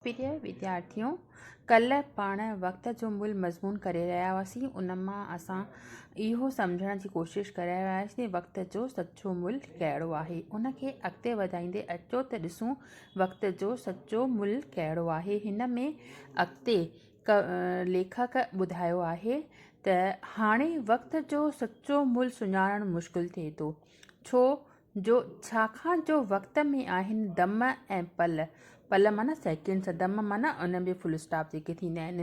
پريه وديارٿيو! ڪلهه پاڻ وقت جو ملهه مضمون ڪري رهيا هئاسين، ان مان اسان اهو سمجهڻ جي ڪوشش ڪري رهيا هئاسين وقت جو سچو ملهه ڪهڙو آهي. ان کي اڳتي وڌائيندي اچو ته ڏسون وقت جو سچو ملهه ڪهڙو آهي. هن ۾ اڳتي ليکڪ ٻڌايو آهي ته هاڻي وقت جو سچو ملهه سڃاڻڻ مشڪل ٿئي ٿو، ڇو جو ڇاکان جو وقت ۾ آهن دم ۽ پل، پل معنيٰ سيڪنڊس، دم معنيٰ ان ۾ فل اسٽاپ جيڪي ٿيندا آهن.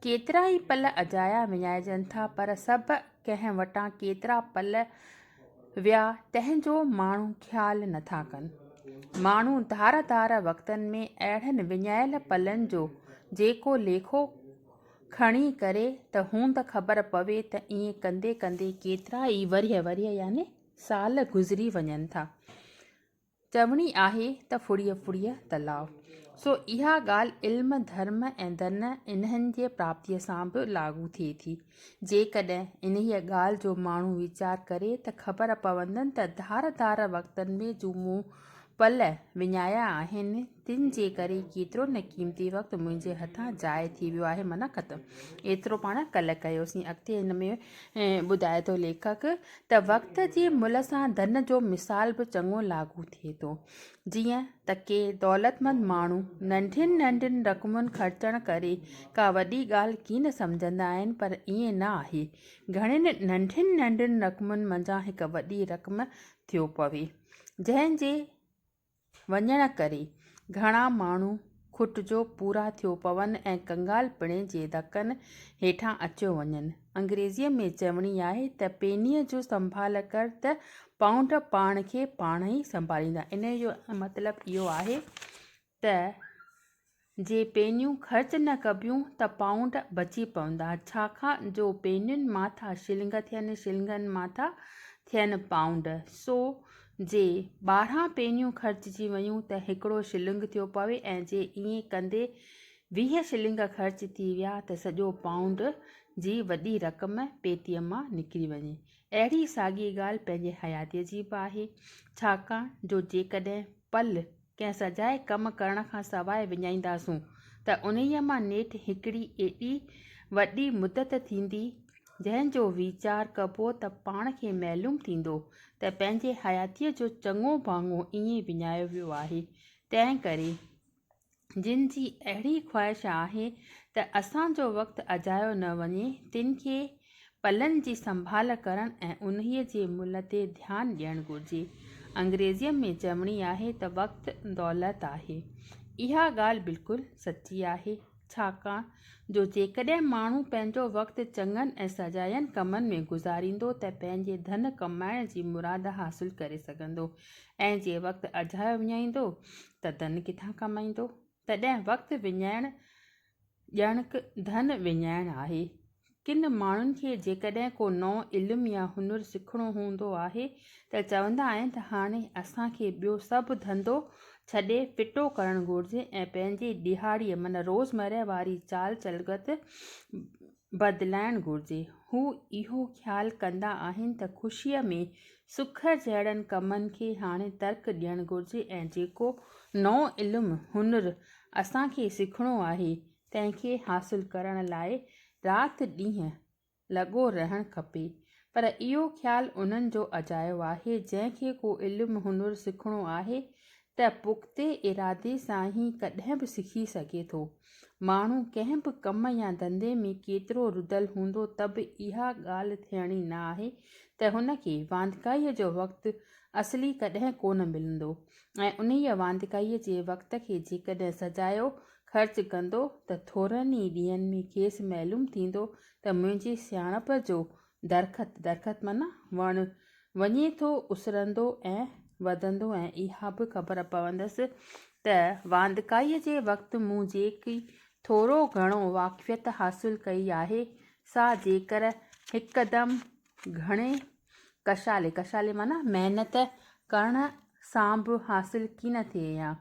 ڪيترا ئي پل اجايا وڃائجن ٿا پر سڀ ڪنهن وٽان ڪيترا پل ويا تنهن جو ماڻهو خيال نٿا ڪن. ماڻهو ڌار ڌار وقتن ۾ اهڙن وڃايل پلن جو جيڪو ليکو کڻي ڪري ته هوند خبر پوي ته ائين ڪندي ڪندي ڪيترا ئي ورهيه، ورهيه يعني سال گذري وڃن ٿا. چوڻي آهي ته ڦڙيء ڦڙيء تلاء. سو اها ڳالهه علم، ڌرم ۽ ڌن انهن جي پراپتيء سان به لاڳو ٿئي ٿي. جيڪڏهن انهيء ڳالهه جو ماڻهو ويچار ڪري ته خبر پوندن ته ڌار ڌار وقتن ۾ جون مون پل وڃايا آهن، تن جي ڪري ڪيترو نه قيمتي وقت منهنجي هٿان ضايع ٿي ويو آهي معنيٰ ختم. ايترو پاڻ ڪلهه ڪيوسين. اڳتي هن ۾ ٻڌائي ٿو ليکڪ ته وقت جي ملهه سان ڌن جو مثال به چڱو لاڳو ٿئي ٿو. جيئن ته ڪي دولتمند ماڻهو ننڍين ننڍين رقمن خرچڻ ڪري ڪا وڏي ڳالهه ڪين سمجهندا آهن پر ائين نه آهي. گهڻين ننڍين ننڍين رقمن منجهان هڪ وڏي رقم ٿيو پوي. جنهن جي وڃڻ ڪري گهڻا ماڻهو کٽجو پورا ٿيو پون ۽ ڪنگال پڻي جي ڌڪن هيٺان اچيو وڃن. انگريزيء ۾ چوڻي آهي ته پينيء جو سنڀال ڪر ته پائونڊ پاڻ کي پاڻ ئي سنڀاليندا. انهيء جو مطلب اهو آهي ته جي پينيون خرچ نه ڪبيون ته پائونڊ بچي پوندا، ڇاکان جو پينين مان ٿا شلنگ ٿين، شلنگن مان ٿا ٿين پائونڊ، سو جي 12 پينيون خرچجي ويون ته هڪڙو شلنگ ٿيو پوي ۽ جي ائين ڪندي 20 شلنگ خرچ ٿي ويا ته سڄو پائونڊ جي وڏي رقم پيتيء مان نڪري وڃي. اهڙي ساڳي ڳالهه پنهنجي حياتيء جي به آهي، ڇاڪاڻ جو جيڪڏهن پل ڪنهن سجائي ڪم ڪرڻ کان سواء وڃائينداسون ته انهيء مان نيٺ هڪڙي ايڏي وڏي مدت ٿيندي، جنهن جو ويچار ڪبو ته پاڻ کي معلوم ٿيندو ته پنهنجي حياتيء جو چڱو ڀاڱو ائين وڃايو ويو آهي. تنهنڪري جن جي اهڙي خواهش آهي ته اسان جو وقت اجايو نه وڃي، تن کي پلن جي سنڀال ڪرڻ ۽ انهيء جي ملهه تي ڌيان ڏيڻ گهرجي. انگريزيء ۾ چوڻي آهي ته وقت دولت آهي. اها ڳالهه بلڪل سچي آهي، ڇاڪاڻ جو جيڪڏهن ماڻهو پنهنجو وقت چڱن ۽ سجاين ڪمن ۾ گذاريندو ته پنهنجي ڌن ڪمائڻ جي مراد حاصل ڪري سگهندو ۽ جي وقت اجايو وڃائيندو ته ڌن ڪٿان ڪمائيندو؟ تڏهن وقت وڃائڻ ڄڻڪ ڌن وڃائڻ آهي. ڪن ماڻهن کي جيڪڏهن ڪو نئون علم يا هنر سکڻو هوندو آهي ته چوندا آهن ته هاڻي اسان کي ٻيو سڀ ڌنڌو ڇڏي ڦٽو ڪرڻ گهرجي ۽ پنهنجي ڏهاڙيء معنيٰ روزمرهه واري چال چلگت بدلائڻ گهرجي. هو اهو خيال ڪندا آهن ته خوشيء ۾ سک جهڙن ڪمن کي هاڻي ترڪ ڏيڻ گهرجي ۽ جيڪو نئون علم هنر اسان کي سکڻو آهي، تنهن کي حاصل ڪرڻ لاء رات ڏينهن لڳو رهڻ کپي. پر اهو خيال انهن جو اجايو آهي، جنهن کي ڪو علم هنر سکڻو آهي ته پختي ارادي سان ئي ڪڏهن به سکي سگهي ٿو. ماڻهو ڪنهن به ڪم يا ڌنڌي ۾ ڪيترو رڌل هوندو ته به اها ڳالهه ٿيڻي نه آهي ته هن کي واندڪائيء جو وقت اصلي ڪڏهن ڪونه ملندو ۽ انهيء واندڪائيء جي وقت کي جيڪڏهن سجايو خرچ ڪندو ته ٿورن ئي ڏينهن ۾ کيس معلوم ٿيندو ته منهنجي سياڻپ جو درخت، درخت معنيٰ وڻ، وڃي ٿو اسرندو ۽ وڌندو ۽ اها به خبر پوندس ته واندڪائيء جي وقت مون جيڪي ٿورو گهڻو واقفيت حاصل ڪئي آهي، سا جيڪر هڪدم گهڻي ڪشالي، ڪشالي معنيٰ محنت، ڪرڻ سان به حاصل ڪين ٿئي ها.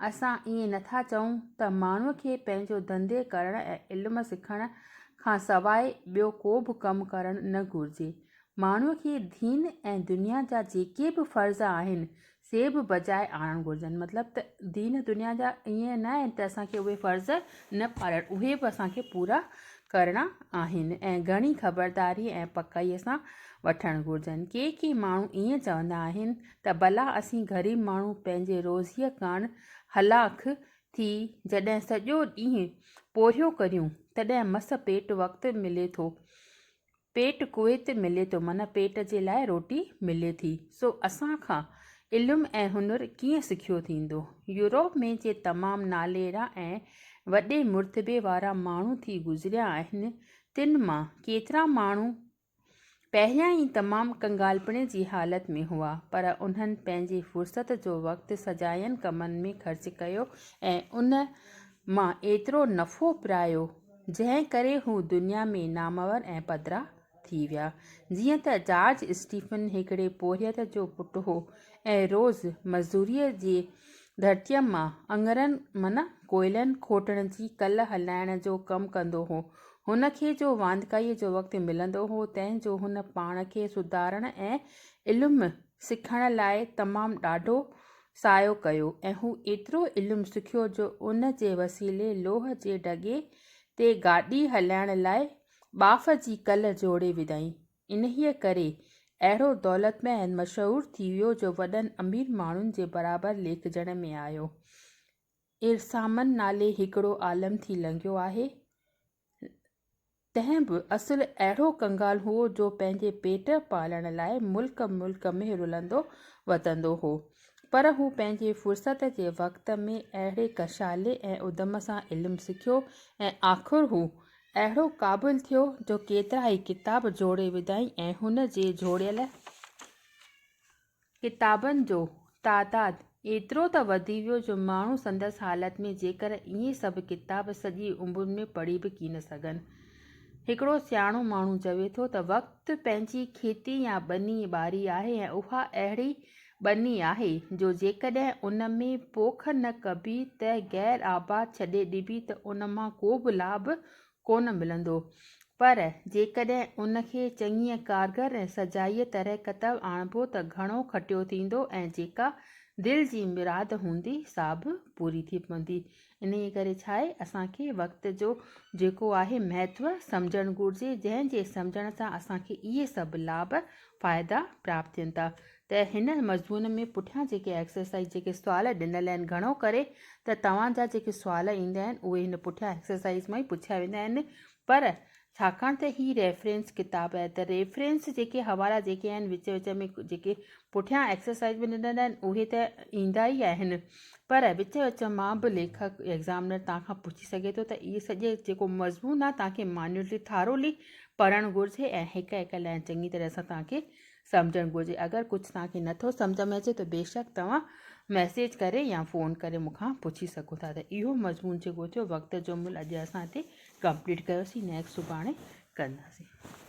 اسان ائين نٿا چئون ته ماڻهوء کي پنهنجو ڌنڌي ڪرڻ ۽ علم سکڻ کان سواء ٻيو ڪو به ڪم ڪرڻ نه گهرجي. ماڻهوء کي دين ۽ دنيا جا جيڪي به فرض آهن، سي به بجاء آڻڻ گهرجن. مطلب ته دين دنيا جا ائين نه آهن ته اسان کي اهي فرض نه پالڻ، اهي به اسان کي پورا ڪرڻا آهن ۽ گهڻي خبرداري ۽ پڪائيء سان وٺڻ گهرجن. ڪي ڪي ماڻهو ائين چوندا آهن ته ڀلا اسين غريب ماڻهو پنهنجي روزيء ڪاڻ هلاک ٿي جڏهن سڄو ڏينهن پورهيو ڪريون، تڏهن مس پيٽ وقت ملي ٿو. پيٽ قوت ملي ٿو معنيٰ پيٽ جي لاء روٽي ملي ٿي سو اسان کان علم ۽ هنر ڪيئن سکيو ٿيندو؟ يورپ ۾ جي تمام ناليرا ۽ وڏي مرتبي وارا ماڻهو ٿي گذريا آهن تن مان ڪيترا ماڻهو پهريان ئي تمام ڪنگالپڻي جي حالت ۾ هئا پر انهن پنهنجي فرصت جو وقت سجاين ڪمن ۾ خرچ ڪيو ۽ ان مان ايترو نفعو پرايو جنهن ڪري هو دنيا ۾ نامور ۽ پڌرا ٿي ويا. جيئن ته جارج اسٽيفن هڪڙي پورهيت جو پٽ هو ۽ روز مزوريء جي ڌرتيء مان اڱرن معنيٰ ڪوئلن کوٽڻ جي ڪل هلائڻ جو ڪم ڪندو هو. هن کي جو واندڪائيء جو وقت ملندو هو، تنهن جو هن پاڻ کي سڌارڻ ۽ علم سکڻ لاء تمام ڏاڍو سعيو ڪيو ۽ هو ايترو علم سکيو جو ان جي وسيلي لوهه جي ڍڳي تي گاڏي هلائڻ لاء ٻاڦ جي ڪل جوڙي وڌائين. انهيء ڪري اهڙو دولتمند ۽ مشهور ٿي ويو جو وڏن امير ماڻهن جي برابر ليکجڻ ۾ آيو. ارسامن نالي هڪڙو عالم ٿي لنگهيو آهي. تنهن به اصل اهڙو ڪنگال هو جو پنهنجي پيٽ پالڻ لاء ملڪ ملڪ ۾ رلندو وتندو هو. پر هو پنهنجي فرصت جي وقت ۾ اهڙي ڪشالي ۽ ادم سان علم سکيو ۽ آخر هو اهڙو قابل ٿيو جو ڪيترائي ڪتاب جوڙي وڌائين ۽ هن جي جوڙيل ڪتابن جو تعداد ايترو ته وڌي ويو جو ماڻهو سندس حالت ۾ جيڪر اهي سڀ ڪتاب سڄي عمر ۾ پڙهي به ڪين سگهن. هڪڙو سياڻو ماڻهو چوي ٿو ته وقت پنهنجي کيتي يا ٻني ٻاري آهي ۽ اها اهڙي ٻني آهي جو جيڪڏهن ان ۾ پوک نه ڪبي ته غير آباد ڇڏي ڏبي ته ان مان ڪو به لاڀ ڪونه ملندو، پر جيڪڏهن ان کي چڱيء ڪارگر ۽ سجائيء طرح ڪتب آڻبو ته گهڻو کٽيو ٿيندو ۽ جيڪا دل جي مراد هوندي سا به پوري ٿي پوندي. انهيء ڪري ڇاهي اسان کي وقت جو جيڪو آهي مهتو سمجهڻ گهرجي، جنهن جي سمجهڻ سان اسان کي اهي سڀ لاڀ فائدا پراپت ٿين ٿا. ته هن مضمون ۾ پٺيان جيڪي ايڪسرسائيز جيڪي سوال ڏنل آهن گهڻو ڪري ته توهان جا جيڪي سوال ايندا آهن اهي هن پٺيان ايڪسرسائيز مان ئي پڇيا ويندا آهن پر ڇاڪاڻ ته هي ريفرنس ڪتاب آهي ته ريفرنس جيڪي حوالا جيڪي آهن وچ وچ ۾ جيڪي پٺيان ايڪسرسائيز ۾ ڏنل آهن اهي ته ايندا ئي آهن پر وچ وچ مان به ليکڪ ايگزامنر توهان کان پڇي سگهي ٿو ته اهي سڄي جيڪو مضمون آهي توهان کي مانيولي ٿارولي پڙهڻ گهرجي ۽ هڪ هڪ لائن چڱي طرح سان توهان کي سمجهڻ گهرجي اگر ڪجهه توهان کي نٿو سمجهه ۾ اچي ته بيشڪ توهان ميسيج ڪري يا فون ڪري مون کان پڇي سگهو ٿا ته اهو مضمون جيڪو ٿيو وقت جو ملهه اڄ اسان هتي ڪمپليٽ ڪيوسين نيڪسٽ سڀاڻي ڪنداسين.